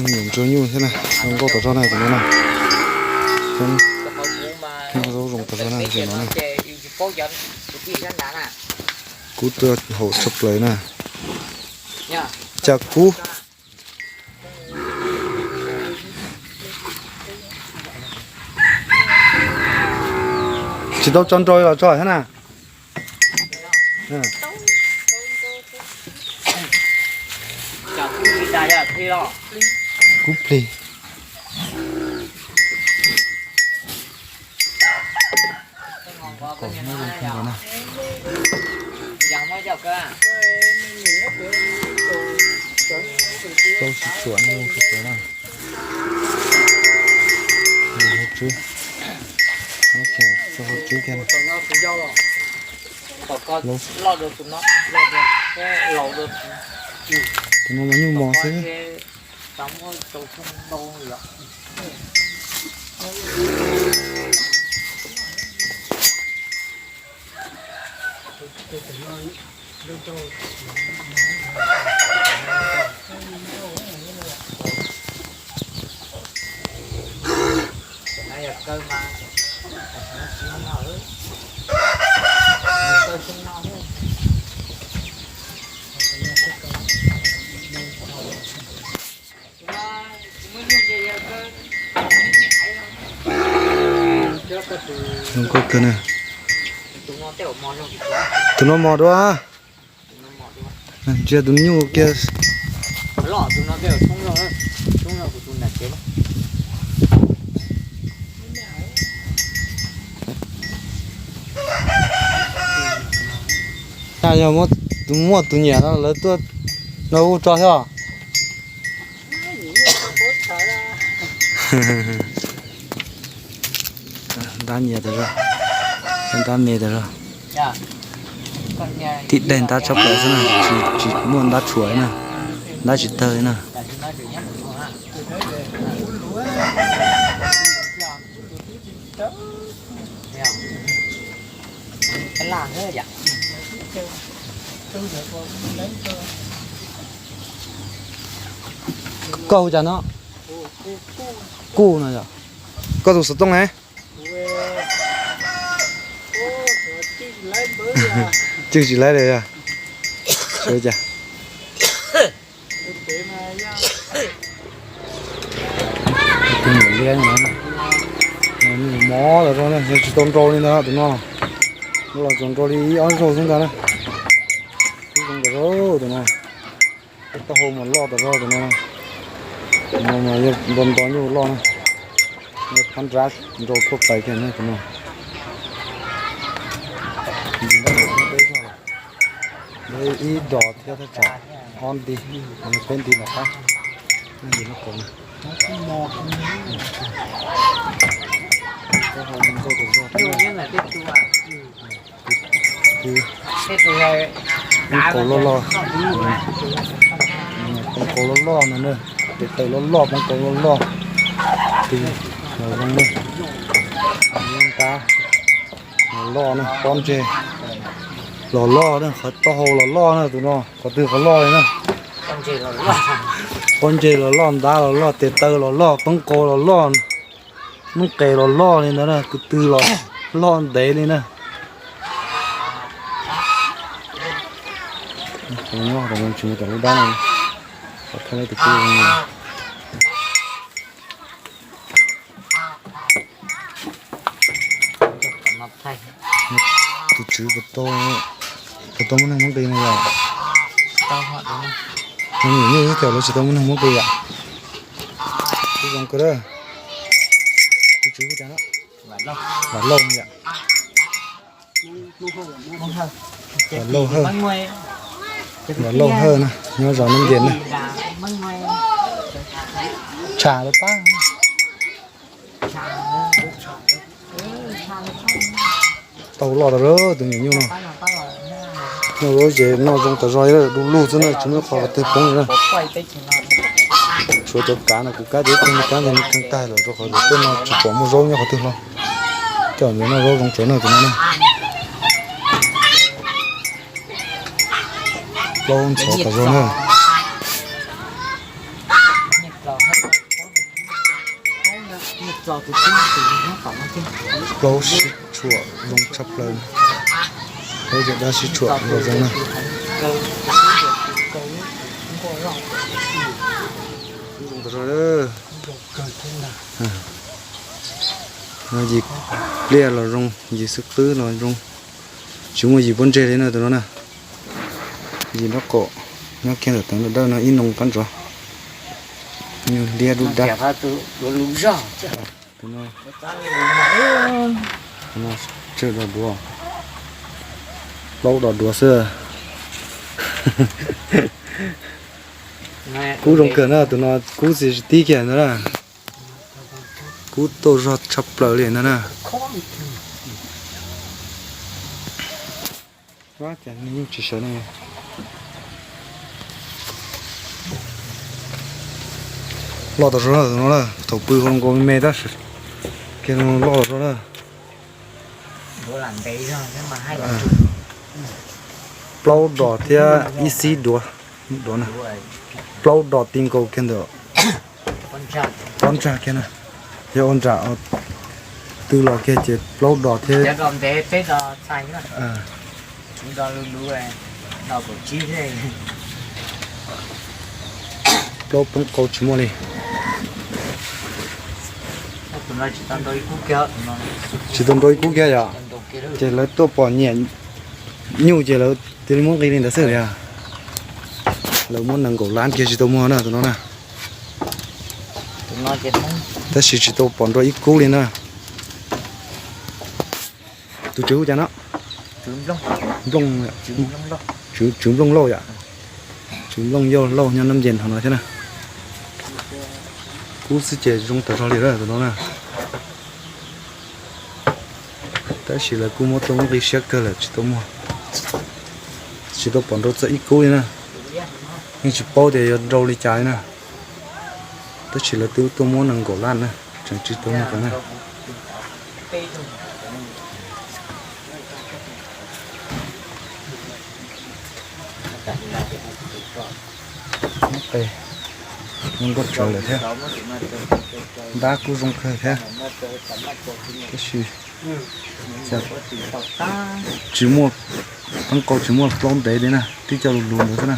Nyuam ntsuag nyuj thiab na, zoo nkauj tas zog na tus no na. Nyob zaub zoo tas zog na tus no na. Kub tuaj haum tshaj plaws na. Cas kub tsis tau tso nrau los tso thiab na. Kub plig. Tau sib tsuam na, sib tsuam na. Hauv tswb, tau hauv tswb kiag. Tus no mas nyuj mos xwb. Zoo nkauj kawg na. Tus no mos dua. Ntsia tus nyuj kiag. Yog muaj tus nyiam no lawv tuaj no ua tso thiab. Ntab nyias tas zog, ntab me tas zog. Tim daig ntab tshaj plaws xwb na, tsis muaj ntab tshuam na, ntab tsis tawg li na. Koj hu cas no? Kuj no yom. Koj tus xov tooj ne? Cwj tsis laib li yog. Suav cas? Tus niam liab no, mos tas zog na, yog tsis tau nrau li ntag tus no. Los tsuas nrau li ib ob zaug xwb ntag na. Ib zoo tas zog tus no. Taub hau mas loj tas zog tus no. Tus no mas yog nto nto nyuj loj na. Phab nrab nrau tuaj pais kiag na tus no. Ib dos thiab thaj tsam ob nti, peb nti los qab. Poob qau loj loj, poob qau loj loj no na, tes taw loj loj, poob qau loj loj, tis los zoo na, ntab los loj na, pob ntseg los loj na, qhov taub hau los loj na tus no, qhov twg qhov loj li na. Pob ntseg los loj, ntab los loj, tes taw los loj, poob qau los loj, noob qes los loj li ntawd na, tus twg los loj ntev li na. Tsis muaj tom lub dab no, thaij tus kub. Tus tswv puas tau muaj neeg muab nqi no yom? Nws nyuj ib tiam lawv tsis tau muaj neeg muab nqi yom? Tus zoo kawg, tus tswv puas cas no? Vam Lauj yom. Vam Lauj Hawj, Vam Lauj Hawj na, nyob zos Nab Ntias na. Tsham lawv pab. Tau loj tas zog tus niam nyuj no. Noj zaub ces noj zoo tas zog, du lug xwb na, tsis muaj qhov twg poob li na. Tshuav cov kav no kuv kab ces ib tug kab ntawd nws kheej tag lawm rau qhov tias tej no tsis pom muaj zaub nyob qhov twg hlo. Coj ntawd noj zaub zoo tsuav na tus no na. Plaub ntxhov tas zog na. Plaub sib tshuam zoo tshaj plaws. Plaub caj dab sib tshuam los zoo na. Yim pliaj los zoo, yim xwb qwb los zoo. Tsis muaj yim pob ntseg li na tus no na. Yim nraub qaum, nyob kiag ntawm teev dawb dawb no ib noo qab ntsuav. Nyuag liab dub dab. Tus no, tus no tsawg dos duav, plaub dos duav xwb. Kub zoo kawg na, tus no kub txiv tib kiag ntag na. Kub tuaj zog tshaj plaws li ntag na. Cas yeej tsis sawv ne. Loj tas zog na tus no na, thaum pw hauv nkaus me me tab sis kiag loj tas zog na. Plaub dos thiab ib xib duav, duav na. Plaub dos ti nkaus kiag ntawm pob ntsag kiag na. Yog ua nram twg los kiag ces plaub dos thiab. Plaub poob qau tsis muaj li. Tsis tau nrau ib kub kiag yom. Ces lawv tuaj pom nyiam nyuj ces lawv cia li muab nqis li ntawd xwb yom. Lawv muab nees nkaum lab kiag tsis tau muag na tus no na. Tab sis tsis tau pom nrau ib kub li na. Tus tswv hu cas no? Nplooj, tswv Nplooj Lauj yom. Tswv Nplooj Yauj Lauj nyob Nab Nce hauv no thiab na. Kub xwb ces zoo tas zog li tus no na. Tab sis lawv kuj muab tuaj muab nqi siab kawg lawm tsis tau muag, tsis tau pom nrau txog ib kub li na. Yeej tsis paub tias yuav nrau li cas li na. Tab sis lawv twb tuaj muab nees nkaum lab na, tseem tsis tau muag qab na. Qe, zoo nkauj tsawv lawm thiab. Ntab kuj zoo kawg thiab. Tab sis tsis muaj, poob qau tsis muaj plaub ntev li na, tib co lus lus ntawd xwb na.